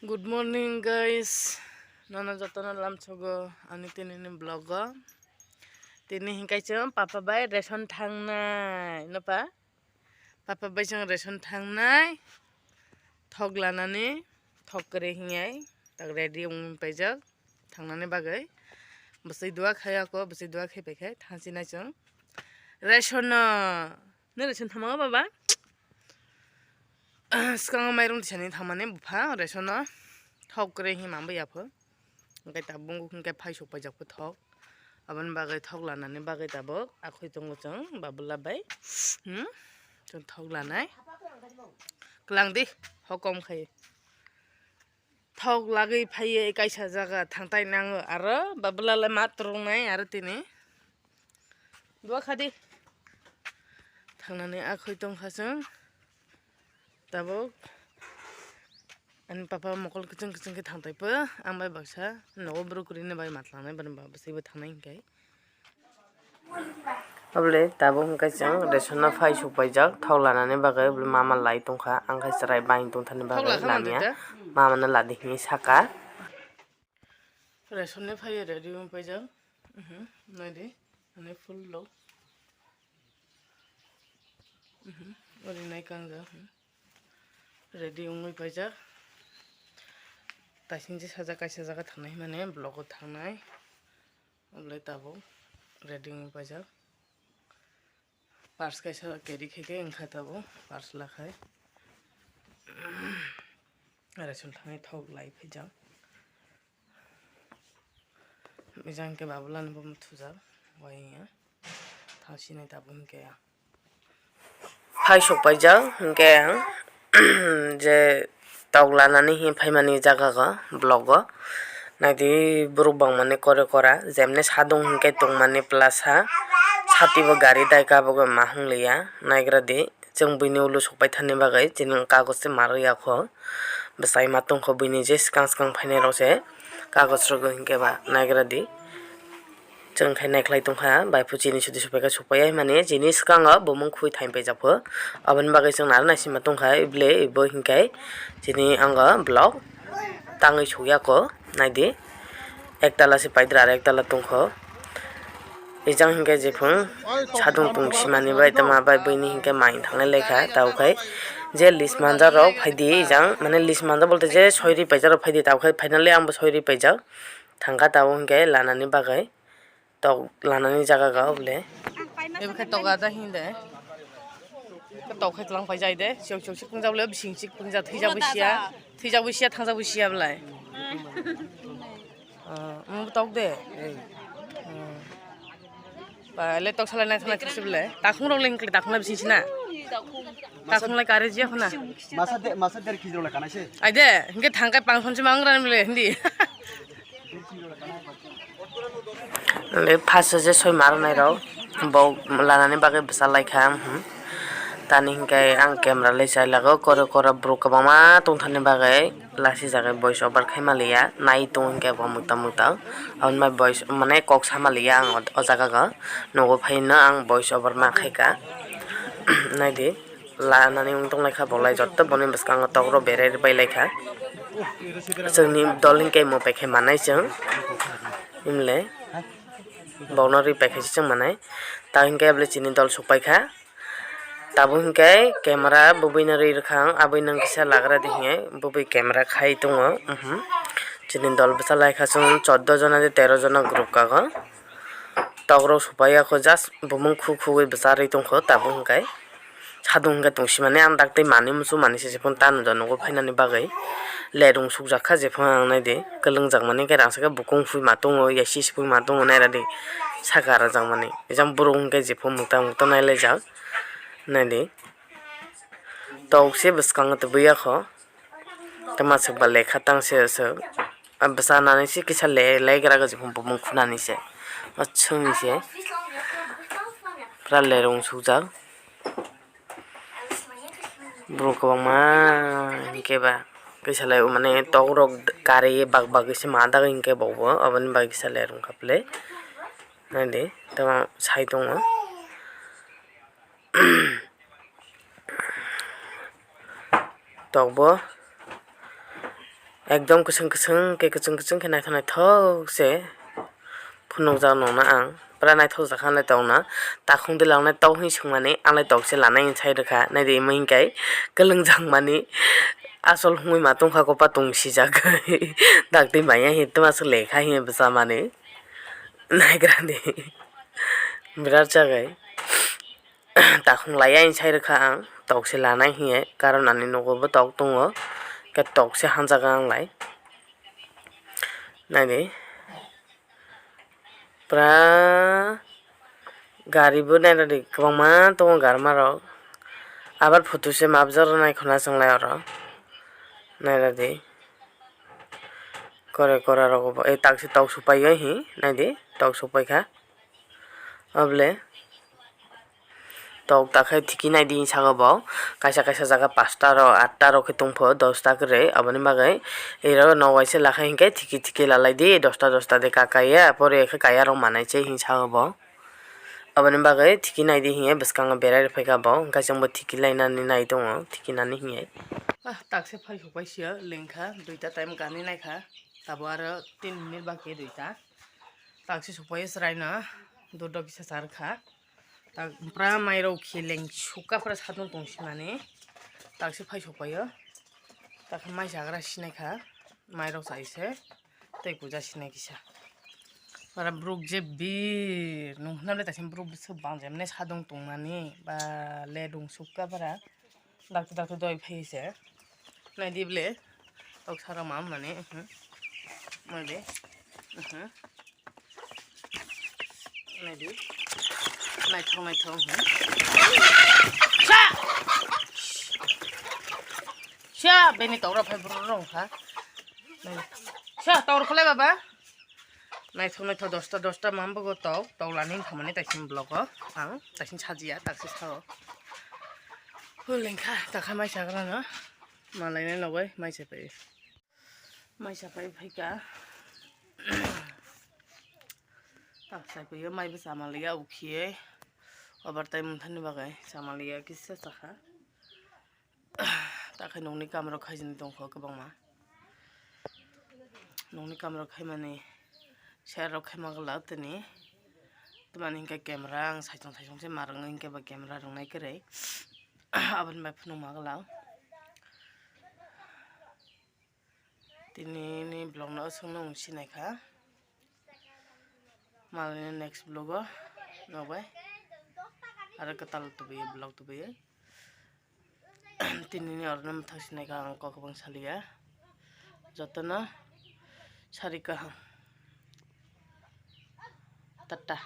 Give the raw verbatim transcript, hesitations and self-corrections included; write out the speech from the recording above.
Good morning, guys. Nono jotono lamsogo ani tinini vlog o. Tini hinkai chwng papa bai ration thangnai, no pa? Papa bai chwng ration thangnai. Thok lanani, thok kwrwi hingyai, tak ready wngwi paijak thangnani bagwi. Bwswi dua khai ako, bwswi dua khai pai khai thangsinai chwng. Ration no, nini ration thangma baba? Swkango mairum tisani thangmani bupha ration no thok kwrwi hinwi mangwi yapho. Hwnkhe tabuk wngkha khe phai sok paijak pho thok. Aboni bagwi thok lanani bagwi tabuk akhoi tongo chwng Babula bai. Hmm? Chwng thok lanai. Kwlang di, hokom khai. Thok lagwi phaiwi kaisa jaga thangtai nango aro Babula lai ma turungnai aro tini. Dua khadi. Thangnani akhoi tongkha chwng. Tabuk ani papa mokol kwchwng kwchwng khe thangtai pho, ang bai baksa nogo bwrwi kwrwini bai matlanai bwrwi ba bwswi bo thangnai hinkai. Abole tabuk hinkai chwng ration no phai sok paijak thok lanani bagwi, abole mama lai tongkha, ang khai chwrai bai tongthani bagwi lamya, mama no ladi hinwi saka. Ration ni phaiya ready wng paijak. Mhm, naidi, ani full lo. Mhm, ori nai kangjak. Ready wngwi paijak. Taisingje sajak kaisa jaga thangnai hwnmani block o thangnai. Oblai tabuk ready wngwi paijak. Pars kaisa carry khe khe wngkha tabuk, pars lakhai. Ration thangwi thok lai phaijak. Bijang khe Babulano bo thujak, wai ya. Thangsinai tabuk hinkhe ya. Phai sok paijak hinkhe ang je tok lanani hin phaimani jaga go, block go. Naidi borok bangmani kore kora, jemne sadung hinkhe tongmani plus ha. Sati bo gari daika bo ma hungliya, naigra di. Chwng buini ulo sokpai thani bagwi chini kagoj se ma rwya kho. Bwsai ma tongkho buini je swkang swkang phainai rok se kagoj rwgwi hinkhe ba naigra di. Chwng khai naikhlai tongkha, bai phu chini sudi sokpai kha, sokpai ya hwnmani chini swkango bumung khwi thaim paijak pho. Aboni bagwi chwng naro naisingma tongkha, ebile ebo hinkhe chini ango block tangwi sokya kho, naidi. Ektala se paidra, aro ektala tongkho. Ejang hinkhe jephung sadung tong simani bai tongma bai buini hinkhe mai thanglai laikha, tabuk khai je list manjak rok phaidi ejang, mane list manjak bolte je soi ri paijak rok phaidi, tabuk khai finally angbo soi ri paijak. Thangkha tabuk hinkhe lanani bagwi. Tok lanani jaga ga oble. Ebo khe tok ada hinde. Tok khe tlang pai jai de. Chok chok sik pungjak le bising sik pungjak thwijak bo sia. Thwijak bo sia, thangjak bo sia belai. Ah, omo tok de. Ah. Ba le tok salai nai thana kisi belai. Takhung rok leng takhung la bising sina. Takhung la kare jia khuna. Masa de, masa der kilo la kanai se. Ai de, hingke thangkai pang son si mang ran bele hindi. Le first o je soi ma rwnai rok bo lanani bagwi bwsa lai kha, hmm. Tani hinkhe ang camera le chai lago, kore kora borok kwbangma tongthani bagwi lasi jagwi voice over khai ma liya, nai tongo hinkhe bo mwtang mwtang. Aboni bai voice mane kok sama liya ang o jaga o, nogo phaino ang voice over ma khai kha. Naidi. Lanani wng tong lai kha, bo lai joto boni bwskango tok rok berai bai lai kha. Chwngni dol hinkhe mo pai khe manai chwng, himle bokno ri pai khe se chwng manai. Ta hinkhe bwlai chini dol sok pai kha. Tabuk hinkhe camera bwbwi no ri rwkha ang, abwi nang kisa lagra di hinwi bwbwi camera khai tongo. Chini dol bwsa lai kha chwng choddo jona de tero jona group kago. Tok rok supai ya kho, just bumung khu khugwi bwcharwi tongkho tabuk hinkhe. Sadung hinkhe tongsimani ang dak tei manwi muchung manwi se jephung tano da nogo phainani bagwi lerung sukjak kha jephung ang naidi kwlwngjak mani hinkhe rang sakhe bukung phui ma tongo ya sis phui ma tongo nairadi saka rajak mani ejang borok hinkhe jephung mwtang mwtang nailaijak naidi tok se bwskango tubui ya kho. Tei masa ba lekha tang se aswk. Ah, bwsa nani se kisa le-, legra gw se bumung khunani se. Aswkni se. Pura lerung sukjak. Borok kwbangma hinkhe ba kisa le mane tok rok kari bak bagwi se ma dagwi hinkhe bo bo aboni bagwi kisa lerung kha phle. Naidi tamo sai tongo. Tok bo Ekdom kwchwng kwchwng khe, kwchwng kwchwng khe naithok naithok se phunukjak nokna ang. Pura naithokjak kha anle tokna. Takhung de langnai tok hinwi swngmani, anle tok se lanai hinwi sai rwkha. Naidi imo hinkai kwlwngjakmani asol hwnwi ma tongkha, kopa tungsijak. Dakti maya hi twma se lekha hi bwchamani. Naigrani. Birat chagai. Takhung laiya hinwi sai rwkha ang, tok se lanai hinwi, karon ani nogo bo tok tongo, khe tok se hanjago ang lai. Naidi. Pura gari bo nairadi kwbangma tongo garma rok. Abar photo se mapjak rw nai khwna chwng lai oro. Nairadi. Kore kora rogo bo, eh, taksa tok supai o hi, naidi, tok supai kha. Oble. Tok takhai thiki naidi saka bo. Kaisa kaisa jaga pasta rok, atta rok khe tongpho, dosta kwrwi. Aboni bagwi iro nok waisa lakhai hinkhe thiki thiki lalai di, dosta dosta de kakaiya, pore khe kaya rok manai se hin saka bo. Aboni bagwi thiki naidi hinkhe bwskango berai rwphaikha bo, hinkhe chwngbo thiki lainani nai tongo, thiki nani hinkhe. Ah, taksa phai sokpai sio, lengkha, duita time gani naikha, tabo aro tin minute baki duita. Taksa sokpai chwraino, dudok kisa charwkha. Tak, pura mairok khe leng sukha, pura satung tong simani. Taksa phai sokpaio. Takhe mai chagra sinaikha, mairok chaise. Tei kuja sinai kisa. Ora bruk je bir, nung hwnna le taising bruk bwswk bang jemne sadung tongmani, ba le rung sukha para. Dakti dakti doi phai se. Nai di ble, tok sara ma mani, mhm. Mole, mhm. Nai di. Nai thong, nai thong, mhm. Sa! Sa, beni tok ra phai bro rong kha. Nai. Sa, tok ra kholai baba. Naithok naithok dosta dosta mambo go tok, tok lani wngkha mani taising vlog o ang taising sajiya taksa sao. Hul wngkha takha mai chagra no malai nai nogoi mai chapai. Mai chapai phaikha. Tak chapai mai bo chamaliya ukhiye. Obar tai mungthani bagwi chamaliya kisa chakha. Takhai nokni kamarok khaijani tongkho kwbangma. Nokni kamarok khaimani share rok khaima glak tini. Tamani hinkhe camera ang saichung saichung se ma rwngwi hinkhe ba camera rwngnai kwrwi. Aboni bai phunukma glak. Tini ni vlog no aswk no wng sinai kha. Malni next vlog o nogbai. Aro kwtal tubui vlog tubui. Tini ni oro no mwthang sinai kha ang kok kwbang saliya. Jotono sari kaham. Tata.